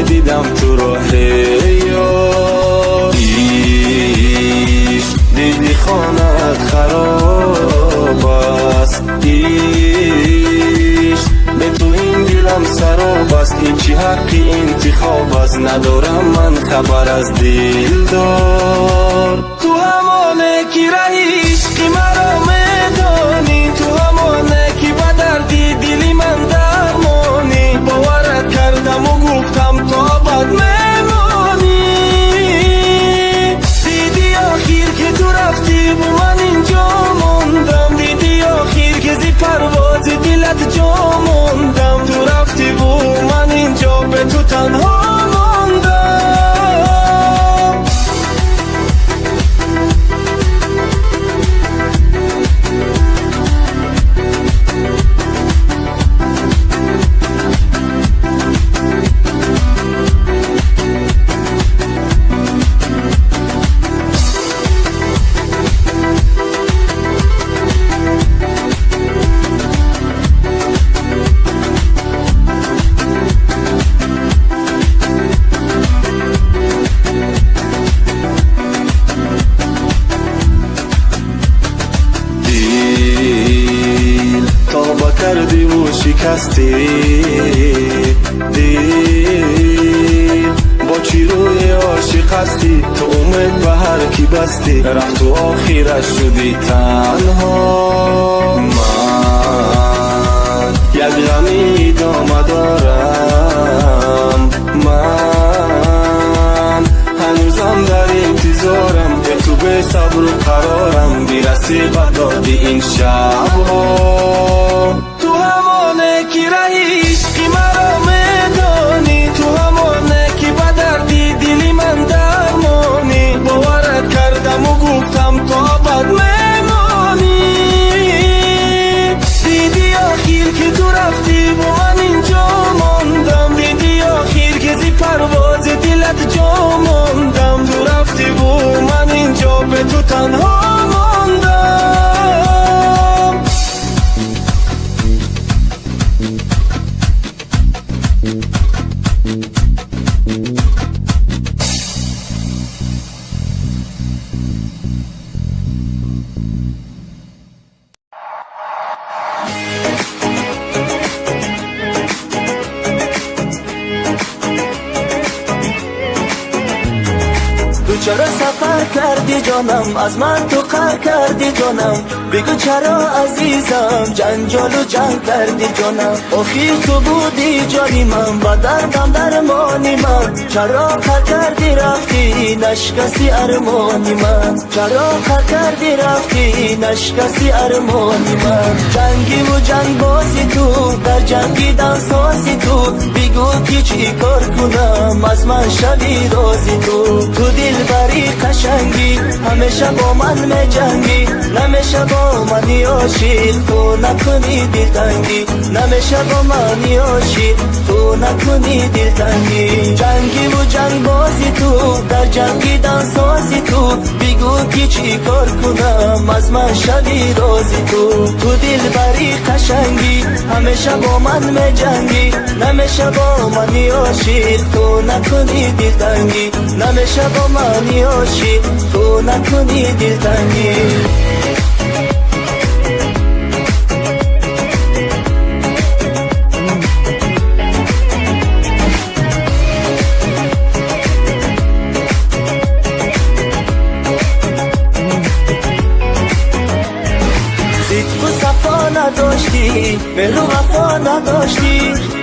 дидам туро, ҳей ёр. Ишқ, диди хонат хароб аст. Ишқ, бе ту ин дилам сароб аст. Ин чӣ ҳаққи интихоб аст? Надорам ман хабар аз дилдор. Ту ҳамоне, ки раҳи ишқи маро медонӣ. Ту ҳамоне, ки ба дарди дили ман дармонӣ. Боварат кардаму гуфтам, то абад мемонӣ. Диди охир, ки ту рафтиву ман инҷо мондам. Диди охир, ки зи парвози дилат ҷо мондам. Ту рафтиву ман инҷо бе ту танҳо мондам. Дил, тоба кардиву шикастӣ. Дил, бо чӣ рӯи ошиқ ҳастӣ? Ту умед ба ҳар кӣ бастӣ, рафту охираш шудӣ танҳо. Ман як ғами идома дорам. Ман ҳанӯзам дар интизорам. Бе ту бесабру қарорам. Бирасӣ ба доди ин шабҳо. Ту ҳамоне, ки раҳи ишқи маро медонӣ. Ту ҳамоне, ки ба дарди дили ман дармонӣ. Боварат кардаму гуфтам, то абад мемонӣ. Диди охир, ки ту рафтиву ман инҷо мондам. Диди охир, ки зи парвози дилат ҷо мондам. Ту рафтиву ман инҷо бе ту танҳо мондам. Ту чаро сафар кардӣ, ҷонам? Аз ман ту қаҳр кардӣ, ҷонам. Бигӯ, чаро, азизам, ҷанҷолу ҷанг кардӣ, ҷонам? Охир ту будӣ ҷони ман, ба дардам дармони ман. Чаро қаҳр кардӣ, рафтӣ, нашкасти армони ман? Чаро қаҳр кардӣ, рафтӣ, нашкасти армони ман? Ҷангиву ҷангбози ту, дар ҷангидан сози ту. Бигӯ, ки чӣ кор кунам, аз ман шавӣ розӣ ту. Ту дилбари қашангӣ, ҳамеша бо ман меҷангӣ. Намеша бо мани ошиқ ту накунӣ дилтангӣ. Намеша бо мани ошиқ ту накунӣ дилтангӣ. Ҷангиву ҷангбози ту, дар ҷангидан сози ту. Бигӯ, ки чӣ кор кунам, аз ман шавӣ розӣ ту. Ту дилбари қашангӣ, ҳамеша бо ман меҷангӣ. Намеша бо мани ошиқ ту накунӣ дилтангӣ. Намеша бо мани ошиқ ту накунӣ дилтангӣ. Сидқу сафо надоштӣ, меҳру вафо надоштӣ.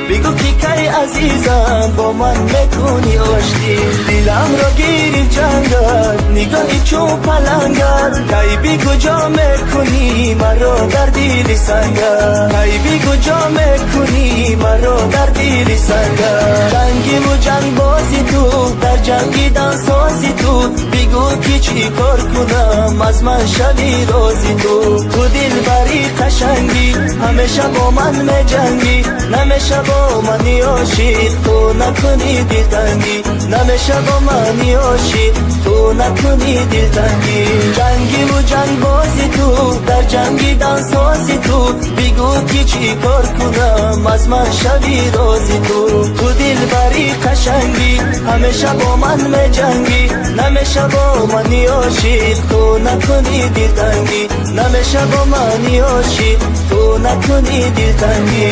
Бигӯ, ки кай, азизам, бо ман мекунӣ оштӣ? Диламро гирифт ҷангат, нигоҳи чун палангат. Кай, бигӯ, ҷо мекунӣ маро дар дили сангат? Кай, бигӯ, ҷо мекунӣ маро дар дили сангат? Ҷангиву ҷангбози ту, дар ҷангидан сози ту. Бигӯ, ки чӣ кор кунам, аз ман шавӣ розӣ ту. Ту дилбари қашангӣ, ҳамеша бо ман меҷангӣ. Намеша бо мани ошиқ, ту накунӣ дилтангӣ. Намеша бо мани ошиқ, ту накунӣ дилтангӣ. Ҷангиву ҷангбози ту, дар ҷангидан сози ту. Бигӯ, ки чӣ кор кунам, аз ман шавӣ розӣ ту. Ту дилбари қашангӣ, ҳамеша бо ман меҷангӣ. Намеша бо мани ошиқ, ту накунӣ дилтангӣ. Намеша бо мани ошиқ, ту накунӣ дилтангӣ.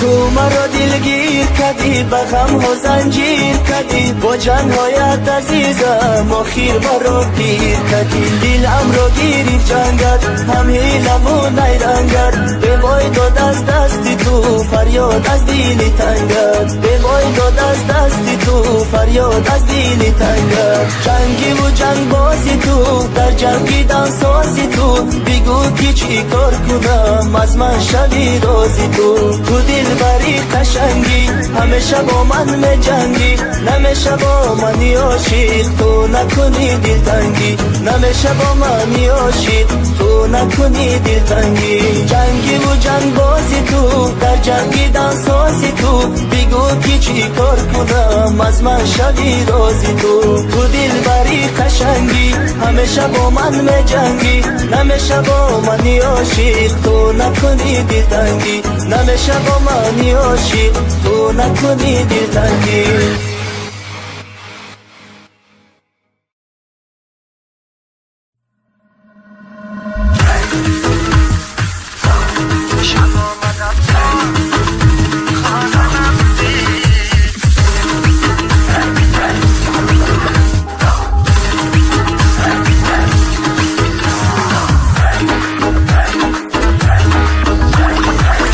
Ту маро дилгир кардӣ, ба ғамҳо занҷир кардӣ. Бо ҷангҳоят, азизам, охир маро пир кардӣ. Диламро гирифт ҷангат, ҳам ҳилаву найрангат. Бевой дод аз дасти ту фарёд аз дили тангат. Бевой дод аз дасти ту фарёд аз дили тангат. Ҷангиву ҷангбози ту, дар ҷангидан сози ту. Бигӯ, ки чӣ кор кунам, аз ман шавӣ розӣ ту. Ту дилбари қашангӣ, ҳамеша бо ман меҷангӣ. Намеша бо мани ошиқ, ту накунӣ дилтангӣ. Намеша бо мани ошиқ, ту накунӣ дилтангӣ. Ҷангиву ҷангбози ту, дар ҷангидан сози ту. Бигӯ, ки чӣ кор кунам, аз ман шавӣ розӣ ту. Ту дилбари қашангӣ, ҳамеша бо ман меҷангӣ. Намеша бо мани ошиқ, ту накунӣ дилтангӣ. Намеша бо мани ошиқ, ту накунӣ дилтангӣ.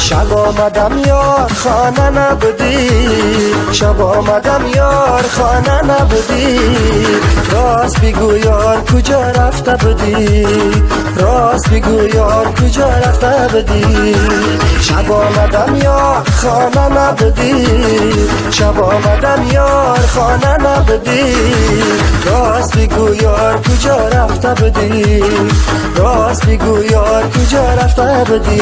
Шаб омадам, ёр, хона набудӣ. Шаб омадам, ёр, хона набудӣ. Рост бигӯ, ёр, куҷо рафта будӣ? Рост бигӯ, ёр, куҷо рафта будӣ? Шаб омадам, ёр, хона набудӣ. Шаб омадам, ёр, хона набудӣ. Рост бигӯ, ёр, куҷо рафта будӣ? Рост бигӯ, ёр, куҷо рафта будӣ?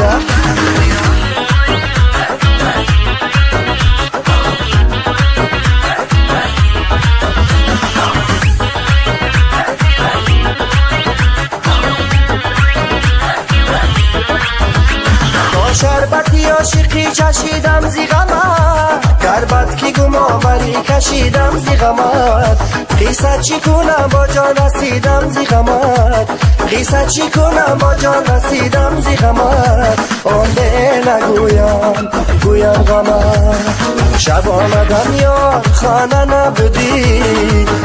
То шарбати ошиқӣ чашидам зи ғамат, гарбат ки гумоварӣ кашидам зи ғамат. Қисса чӣ кунам, бо ҷон расидам зи ғамат. Қисса чӣ кунам, бо ҷон расидам зи ғамат. Он бе нагӯям, гӯям ғамат. Шаб омадам, ёр, хона набудӣ.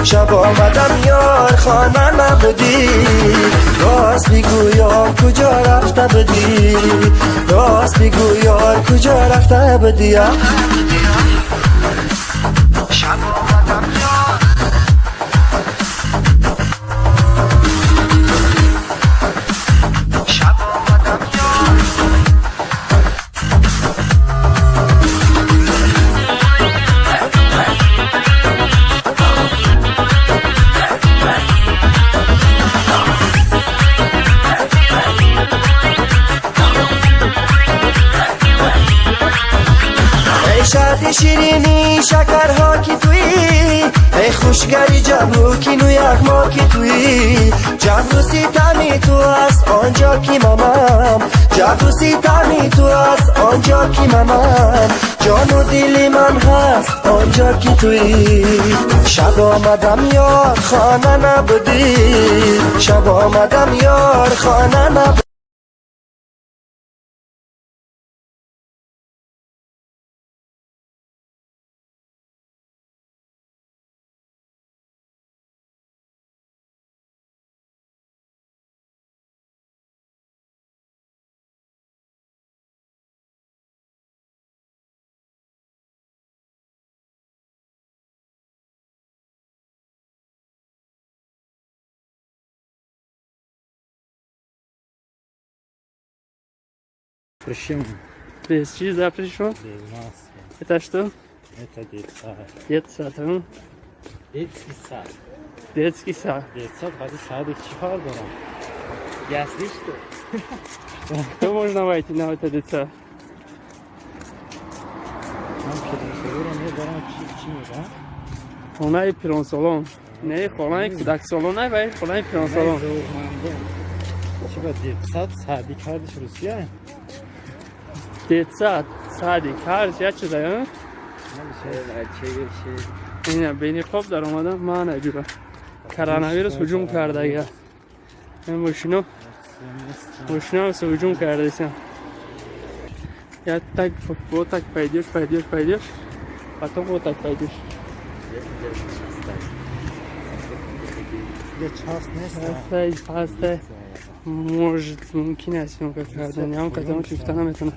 Шаб омадам, ёр, хона набудӣ. Рост бигӯ, ёр, куҷо рафта будӣ? Рост бигӯ, ёр, куҷо рафта будӣ? Шаб омадам, ёр. Шаб омадам, ёр. Эй шаҳди ширини, шакарҳо ки туӣ. Эй хушгари ҷабру ки ну яғмо ки туӣ. Ҷабру ситами ту аст он ҷо ки манам. Ҷабру ситами ту аст он ҷо ки манам. Ҷону дили ман ҳаст он ҷо ки туӣ. Шаб омадам, ёр, хона набудӣ. Шаб омадам, ёр, хона набудӣ. Прищем. Без чиз запрещен. Без маски. Это что? Это детсад. Детсад, а? Детский сад. Детский сад. Детсад қати садик чӣ фарқ дорад? Ясли, что? Кто можно войти на это детсад? Ман пиронсолоро медорам, чӣ чӣ мегӯям? Хонаи пиронсолон. Не, хонаи кӯдаксолон, вай хонаи пиронсолон. Завуқмандон. Чӣ ба детсад, садик ҳардиш Русия? Детсад, садик, ҳар як чиза, а? Ина бениқоб дар омадам, ман аҷуба. Коронавирус ҳуҷум кардага. Ин мошино, мошино ҳуҷум кардасиям. Я так, вот так пойдешь, пойдешь, пойдешь, потом вот так пойдешь. Час нест. Ҳастай, ҳастай. Может, мумкин аст съёмка кардан, ям кадом чифта наметавонам.